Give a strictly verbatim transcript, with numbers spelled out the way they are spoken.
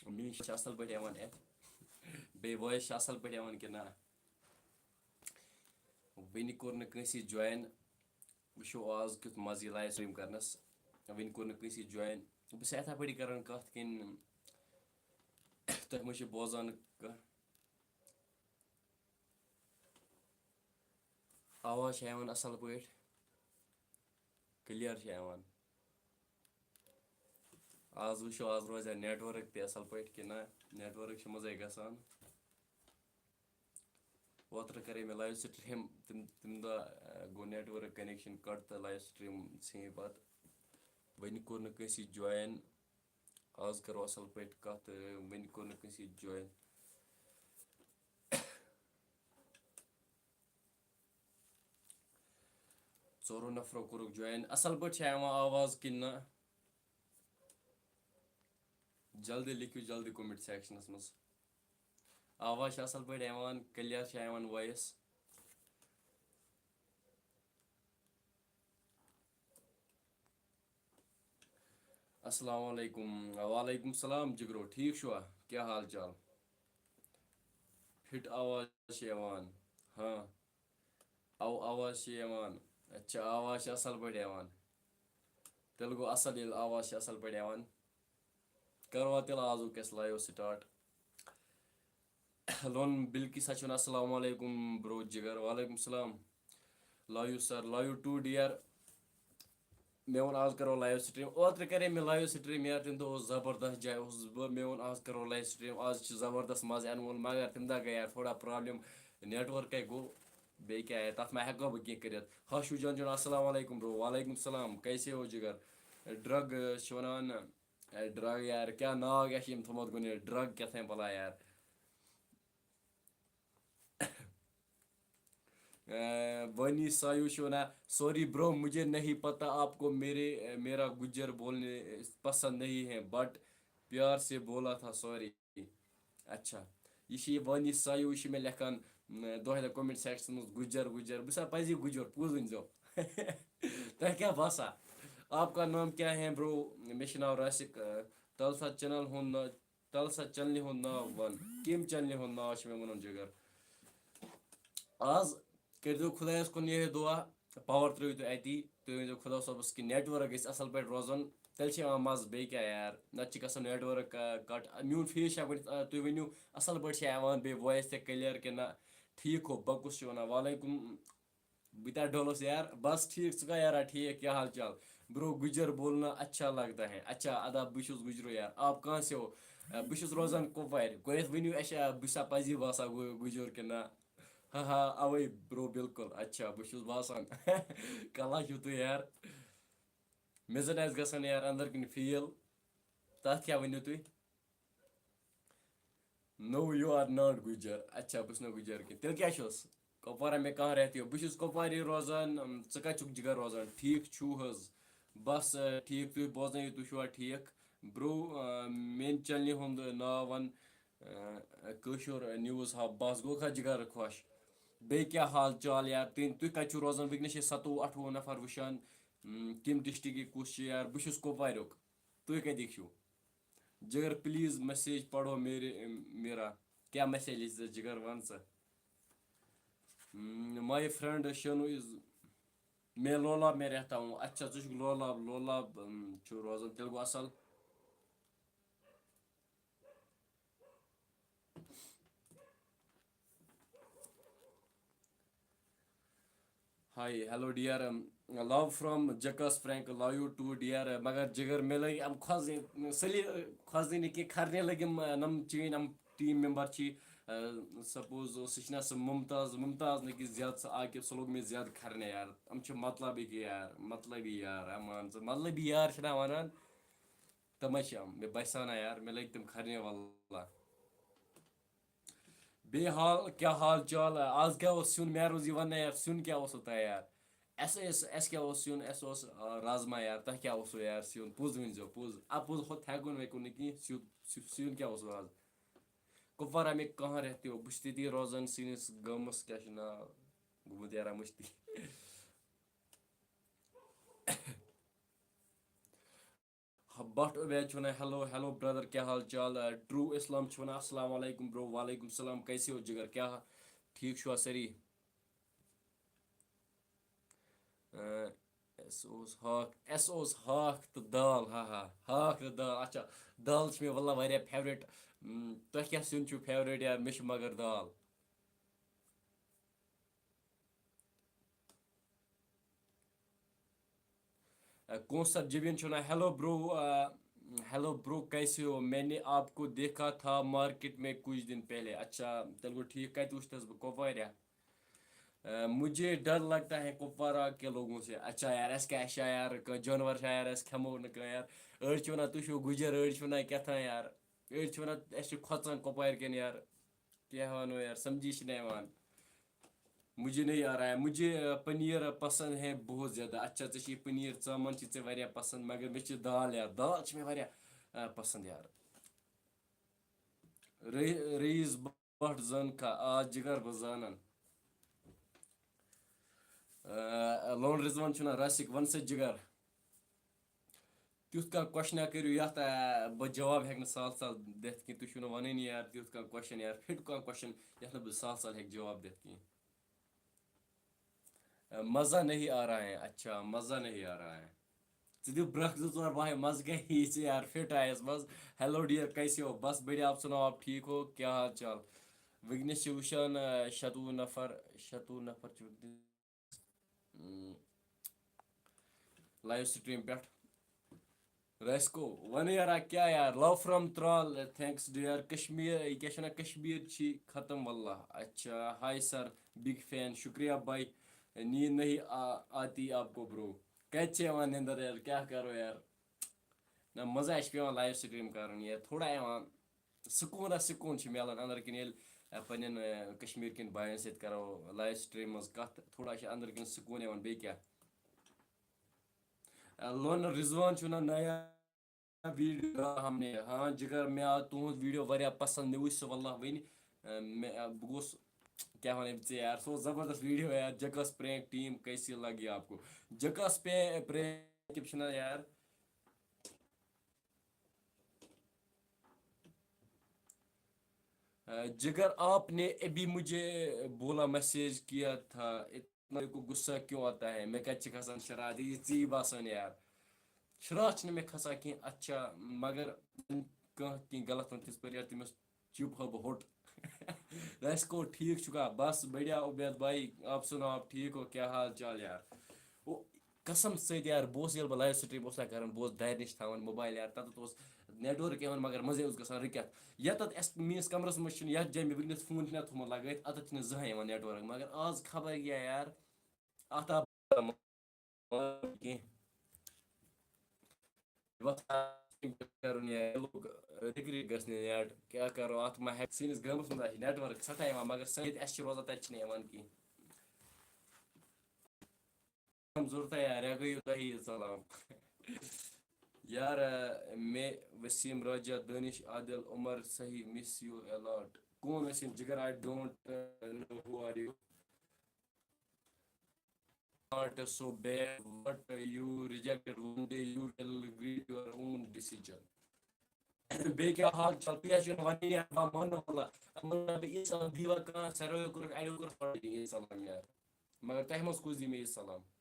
میٲنۍ چھِ اَصٕل پٲٹھۍ یِوان اَتھِ؟ بیٚیہِ وایِس چھِ اَصٕل پٲٹھۍ یِوان کِنہٕ نہ؟ وٕنہِ کوٚر نہٕ کٲنٛسی جویِن۔ وٕچھو آز کیُتھ مَزٕ یی لایِو سِٹریٖم کَرنَس۔ وٕنہِ کوٚر نہٕ کٲنٛسی جویِن۔ بہٕ چھُس یِتھَے پٲٹھۍ کَران کَتھ کِنہٕ تۄہہِ ما چھِ بوزان کانٛہہ؟ آواز چھےٚ یِوان اَصٕل پٲٹھۍ؟ کٕلیَر چھےٚ یِوان؟ آز وٕچھو، آز روزِ network تہِ اَصٕل پٲٹھۍ کِنہٕ نہ؟ Network چھِ منٛزَے گژھان۔ اوترٕ کَرے مےٚ لایِو سِٹریٖم، تَمہِ، تَمہِ دۄہ، آ، گوٚو network connection cut تہٕ لایِو سِٹریٖم ژھیٚنۍ پَتہٕ۔ وۄنۍ کوٚر نہٕ کٲنٛسی جویِن۔ آز کَرو اَصٕل پٲٹھۍ کَتھ تہٕ وۄنۍ کوٚر نہٕ کٲنٛسی جویِن۔ ژورو نفرو کوٚرُکھ جویِن۔ اَصٕل پٲٹھۍ چھا یِوان آواز کِنہٕ نہ؟ جلدی لیکھِو، جلدی comment sectionَس منٛز۔ آواز چھِ اَصٕل پٲٹھۍ یِوان، کٕلیَر چھا یِوان وایِس؟ السلام علیکم۔ وعلیکم السلام جگرو، ٹھیٖک چھُوا؟ کیٛاہ حال چال؟ فِٹ آواز چھِ یِوان۔ ہاں۔ او، آواز چھِ یِوان۔ اچھا، آواز چھِ اَصٕل پٲٹھۍ یِوان۔ تیٚلہِ گوٚو اَصٕل، ییٚلہِ آواز چھِ اَصٕل پٲٹھۍ یِوان۔ کَروا تیٚلہِ آزُک اَسہِ لایِو start۔ لون بِلکِس چھُ وَنان، السلام علیکم برو جِگر۔ وعلیکم السلام۔ Love you sir, love you too dear۔ مےٚ ووٚن آز کَرو لایِو سِٹریٖم۔ اوترٕ کَرے مےٚ لایِو سِٹریٖم یار، تَمہِ دۄہ اوس زبردست جاے اوسُس بہٕ۔ مےٚ ووٚن آز کَرو لایِو سِٹریٖم، آز چھِ زبردست مَزٕ یِنہٕ وول، مگر تَمہِ دۄہ گٔے یار تھوڑا پرٛابلِم، networkے گوٚو۔ بیٚیہِ کیٛاہ یار، تَتھ ما ہٮ۪کو بہٕ کینٛہہ کٔرِتھ۔ ہاشوٗ جان چھُ وَنان، السلام علیکم برو۔ وعلیکم السلام، کیسے ہو جِگر؟ ڈرٛگ چھِ وَنان، اے، ڈرٛگ یار، کیٛاہ ناو کیٛاہ چھِ یِم تھوٚمُت گۄڈٕنٮ۪تھ؟ ڈرٛگ کیٛاہ تام بَلاے یار۔ اے، وانی سایو چھُ وَنان، سوری برو، مجھے نہیں پتا آپ کو میرے، میرا گجر بولنے پسند نہیں ہے، but پیار سے بولا تھا، سوری۔ اچھا، یہِ چھِ یہِ وانی سایو، یہِ چھِ مےٚ لیکھان، م، دۄہے دۄہے comment sectionس منٛز، گُجر، گُجر۔ بہٕ چھُسا پَزی گُجر؟ پوٚز ؤنۍزیو۔ تۄہہِ کیٛاہ باسان؟ آپ کا نام کیا ہے برو؟ مےٚ چھُ ناو راسِک، آ، تَلہٕ سا channel ہُنٛد ناو، تَلہٕ سا channelہِ ہُنٛد ناو وَن۔ کَمہِ channelہِ ہُنٛد ناو چھُ مےٚ وَنُن جِگر؟ آز کٔرۍزیو خۄدایَس کُن یِہوٚے دُعا، power ترٛٲیِو تُہۍ اَتی، تُہۍ ؤنۍزیو خۄدا صٲبَس کہِ network گژھِ اَصٕل پٲٹھۍ روزُن، تیٚلہِ چھِ یِوان مَزٕ، بیٚیہِ کیٛاہ یار، نَتہٕ چھِ گژھان network، آ، cut۔ آ، میون face چھا گۄڈٕنٮ۪تھ، آ، تُہۍ ؤنِو، اَصٕل پٲٹھۍ چھا یِوان بیٚیہِ voice تہِ clear کِنہٕ نہ؟ ٹھیٖک ہو، بہٕ کُس چھُ وَنان؟ وعلیکُم، بہٕ تہِ ہا ڈولُس یار، بَس ٹھیٖک، ژٕ کَتھ یارا، ٹھیٖک، کیٛاہ حال چال؟ برو، گُجر بولنا اچھا لگتا ہے۔ اچھا، ادا، بہٕ چھُس گُجرو یار۔ آپ کہاں سے ہو؟ آ، بہٕ چھُس روزان کۄپوارِ۔ گۄڈٕنٮ۪تھ ؤنِو اَسہِ، آ، بہٕ چھُسا پَزی باسان گُ-، گُجر کِنہٕ نہ؟ ہا ہا، اوے برو، بالکل۔ اچھا، بہٕ چھُس باسان۔ کَلہٕ چھُو تُہۍ یار۔ مےٚ زَن آسہِ گژھان یار أنٛدرٕ کِنۍ feel۔ تَتھ کیٛاہ ؤنِو تُہۍ؟ No, you are not Gujjar. اچھا، بہٕ چھُس نہٕ گُجر کینٛہہ۔ تیٚلہِ کیٛاہ چھُس؟ کۄپوارا میں کہاں رہتی ہو؟ بہٕ چھُس کۄپوارِ روزان۔ اَم، ژٕ کَتہِ چھُکھ جِگر روزان؟ ٹھیٖک چھُو حظ؟ بَس، آ، ٹھیٖک، تُہۍ بوزنٲیِو، تُہۍ چھُوا ٹھیٖک؟ برو، آ، میٛانہِ channelہِ ہُنٛد ناو وَن، آ، کٲشُر news hub۔ بَس گوٚو کھا جِگر خۄش؟ بیٚیہِ کیٛاہ حال چال یار؟ تُہۍ، تُہۍ کَتہِ چھِو روزان؟ وٕنکیٚنَس چھِ سَتووُہ اَٹھووُہ نفر وٕچھان۔ اَم، کَمہِ districtٕکۍ کُس چھِ یار؟ بہٕ چھُس کۄپواریُک۔ تُہۍ کَتِکۍ چھِو؟ جگر، please message پڑھو میرے، میرا۔ کیٛاہ message لیکھِ ژےٚ، جگر، وَن ژٕ؟ My friend شنو is، میں لولاب میں رہتا ہوں۔ اچھا، ژٕ چھُکھ لولاب، لولاب، اۭں، چھُ روزان، تیٚلہِ گوٚو اَصٕل۔ Hi, hello dear, um, love from Jakas Frank, love you too dear. مگر جگر مےٚ لٔگۍ یِم کھۄژٕنۍ، سٲری کھۄژٕنۍ نہٕ کینٛہہ، کھرنہِ لٔگۍ یِم، نۄم چٲنۍ یِم team member چھِ، suppose اوس، سُہ چھِنہ سُہ ممتاز، ممتاز نہٕ کینٛہہ زیادٕ، سُہ عاقب، سُہ لوٚگ مےٚ زیادٕ کھرنہِ یار۔ یِم چھِ مطلبٕکۍ یار، مطلبی یار، اَمان ژٕ، مطلبی یار چھِنہ وَنان۔ تِمَے چھِ یِم، مےٚ باسیو نہ یار، مےٚ لٔگۍ تِم کھرنہِ واللہ۔ بیٚیہِ حال، کیٛاہ حال چال؟ آز کیٛاہ اوس سیُن؟ مےٚ روٗز یہِ وَننَے یار، سیُن کیٛاہ اوسوٕ تۄہہِ یار؟ اَسہِ ٲسۍ، اَسہِ کیٛاہ اوس سیُن؟ اَسہِ اوس، آ، رازما یار۔ تۄہہِ کیٛاہ اوسوٕ یار سیُن؟ پوٚز ؤنۍزیو، پوٚز۔ اَپُز ہُتھ ہٮ۪کو نہٕ، ہٮ۪کو نہٕ کِہیٖنۍ۔ سیُن، سیُن، سیُن کیٛاہ اوسوٕ آز؟ کُپوارہ میں کہاں رہتے ہو؟ بہٕ چھُس تٔتی روزان، سٲنِس گامَس کیٛاہ چھُ ناو؟ گوٚمُت یارا مٔشتٕے۔ بٹ عبید چھُ وَنان، "ہیلو، ہیلو برٛدر، کیٛاہ حال چال؟" آ، ٹروٗ اسلام چھُ وَنان، "السلام علیکم برو۔" وعلیکم السلام، کیسے ہو جگر؟ کیٛاہ ٹھیٖک چھُوا سٲری؟ آ، اَسہِ اوس ہاکھ، اَسہِ اوس ہاکھ تہٕ دال، ہا ہا، ہاکھ تہٕ دال۔ اچھا، دال چھِ مےٚ واللہ واریاہ فیورٹ۔ تۄہہِ کیٛاہ سیُن چھُو فیورٹ یار؟ مےٚ چھِ مگر دال۔ کون سب جبین چھُ وَنان، "ہیلو برو، ہیلو برو، کیسے ہو؟ میں نے آپ کو دیکھا تھا مارکیٹ میں کچھ دن پہلے۔" اچھا، تیٚلہِ گوٚو ٹھیٖک۔ کَتہِ وٕچھتَس بہٕ؟ کۄپوارِ؟ آ، مجھے ڈر لگتا ہے کپوارہ کے لوگوں سے۔ اچھا یار، اَسہِ کیٛاہ چھا یار، کانٛہہ جانوَر چھا یار، اَسہِ کھٮ۪مو نہٕ کانٛہہ یار۔ أڑۍ چھِ وَنان، "تُہۍ چھِو گُجر"، أڑۍ چھِ وَنان کیٛاہ تام یار۔ أڑۍ چھِ وَنان، "اَسہِ چھِ کھۄژان کۄپوارِ کٮ۪ن یار۔" کیٛاہ وَنو یار، سَمجھی چھِ نہٕ یِوان۔ مجھے نہیں آ رہا ہے، مجھے، آ، پنیر پسند ہے بہت زیادہ۔ اچھا، ژےٚ چھِ یہِ پنیر ژامَن چھِ ژےٚ واریاہ پسند، مگر مےٚ چھِ دال یار، دال چھِ مےٚ واریاہ، آ، پسند یار۔ رئی-، رئیس بٹ زن کا آ جگر بہٕ زانن۔ آ، لون رضوان چھُنہ راسِک، وَن سا جگر۔ تیُتھ کانٛہہ کوسچنہ کٔرِو یَتھ، آ، بہٕ جواب ہٮ۪کہٕ نہٕ سہل سہل دِتھ کینٛہہ۔ تُہۍ چھِو نہٕ وَنٲنی یار، تیُتھ کانٛہہ کوسچن یار، فِٹ کانٛہہ کوسچن یَتھ نہٕ بہٕ سہل سہل ہٮ۪کہٕ جواب دِتھ کینٛہہ۔ آ، مزہ نہیں آ رہا ہے، اچھا، مزہ نہیں آ رہا ہے۔ ژٕ دِ برٛکھ زٕ ژور، بہٕ ہاے مزٕ کیٛاہ یی ژےٚ یار، فِٹ آیَس منٛز۔ ہیلو ڈیئر، کیسے ہو؟ بس بڑھیا، آپ سناؤ، آپ ٹھیک ہو؟ کیٛاہ حال چال؟ وٕنکیٚنَس چھِ وٕچھان، آ، شَتوُہ نفر، شَتوُہ نفر چھِ وٕنکیٚنَس۔ لایِو سٹریٖم پٮ۪ٹھ۔ راسِکو، وَن یارا، کیٛاہ یار؟ Love from Tral, thanks dear۔ Kashmir, یہِ کیٛاہ چھِ وَنان، کشمیر چھِ ختم واللہ۔ اچھا، ہاے سر، بگ فین، شُکریہ بھائی۔ نیند نہیں آ-، آتی آپ کو برو۔ کَتہِ چھِ یِوان نِندٕر یار؟ کیٛاہ کَرو یار؟ نہ، مَزٕ آسہِ پٮ۪وان لایِو سٹریٖم کَرُن یہِ، تھوڑا یِوان سکوٗن، آ، سکوٗن چھُ مِلان أنٛدرٕ کِنۍ ییٚلہِ، آ، پنٛنٮ۪ن، آ، کشمیٖر کٮ۪ن بایَن سۭتۍ کَرو لایِو سٹریٖم منٛز کَتھ، تھوڑا چھِ أنٛدرٕ کِنۍ سکوٗن یِوان، بیٚیہِ کیٛاہ؟ آ، لون رضوان چھُ وَنان، نیا ویٖڈیو ہم نے، ہاں جگر، مےٚ آو تُہُنٛد ویٖڈیو واریاہ پَسنٛد، مےٚ وٕچھ سُہ واللہ وٕنہِ، آ، مےٚ، آ، بہٕ گوٚوُس، کیٛاہ وَنہٕ بہٕ ژےٚ یار، سُہ اوس زبردست ویٖڈیو یار، جکاس پرٛینٛک ٹیٖم کیسی لگی آپ کو؟ جکاس پے-، پرٛینٛک چھِنہ یار، جگر، آپ نے ابھی مجھے بولا، میسج کیا تھا، اتنا کو غصہ کیوں آتا ہے؟ مےٚ کَتہِ چھِ کھسان شرارت؟ یہِ ژی باسان یار۔ شرارت چھِنہٕ مےٚ کھسان کینٛہہ، اَتھ چھا مگر کانٛہہ کینٛہہ غلط وَنان تِتھ پٲٹھۍ یار، تٔمِس چُپ ہا بہٕ ہوٚٹ۔ راسِکو، ٹھیٖک چھُکھا؟ بس بڑھیا عبید بھائی، آپ سناؤ، آپ ٹھیک ہو؟ کیٛاہ حال چال یار؟ او، قسم سۭتۍ یار، بہٕ اوسُس ییٚلہِ بہٕ لایِو سٹریٖم اوسُس نا کران، بہٕ اوسُس دارِ نِش تھاوان موبایل یار، تَتٮ۪تھ اوس نیٹورک یِوان مگر مٔنٛزۍ اوس گژھان رُکِتھ۔ یَتَتھ اَسہِ، میٛٲنِس کَمرَس منٛز چھُنہٕ، یَتھ جایہِ مےٚ وٕنکیٚنَس فون چھُنہ تھوٚمُت لَگٲیِتھ، اَتَتھ چھُنہٕ زٕہٕنۍ یِوان نیٹورک۔ مگر آز خبر کیٛاہ یار، اَتھ آو کینٛہہ۔ وۄتھ کرُن یا یہِ لوٚگ رِگرِ گژھنہِ نیٹ، کیٛاہ کَرو اَتھ؟ ما ہٮ۪کہِ، سٲنِس گامَس منٛز آسہِ نیٹورک سٮ۪ٹھاہ یِوان، مگر سٲنۍ ییٚتہِ اَسہِ چھِ روزان، تَتہِ چھِنہٕ یِوان کینٛہہ۔ ضروٗرت ہے یار، یہِ گٔیو تۄہہِ یہِ سلام۔ یار، مےٚ وسیٖم راجا، دٲنِش عادل، عمر صحیح، miss you a lot۔ کون وسیٖم جگر؟ I don't know who are you۔ Not so bad, what you rejected one day, you will regret your own decision۔ بیٚیہِ کیٛاہ حال چال؟ تُہۍ حظ چھِو نہٕ وَنٲنی، بہٕ مانہٕ نہٕ واللہ۔ اَمہِ برونٛہہ بہٕ یہِ سلام دیٖوا کانٛہہ، ساروِیو کوٚرُکھ، اَڑیو کوٚر پَتہٕ یہِ سلام یار۔ مگر تۄہہِ منٛز کُس دی مےٚ یہِ سلام؟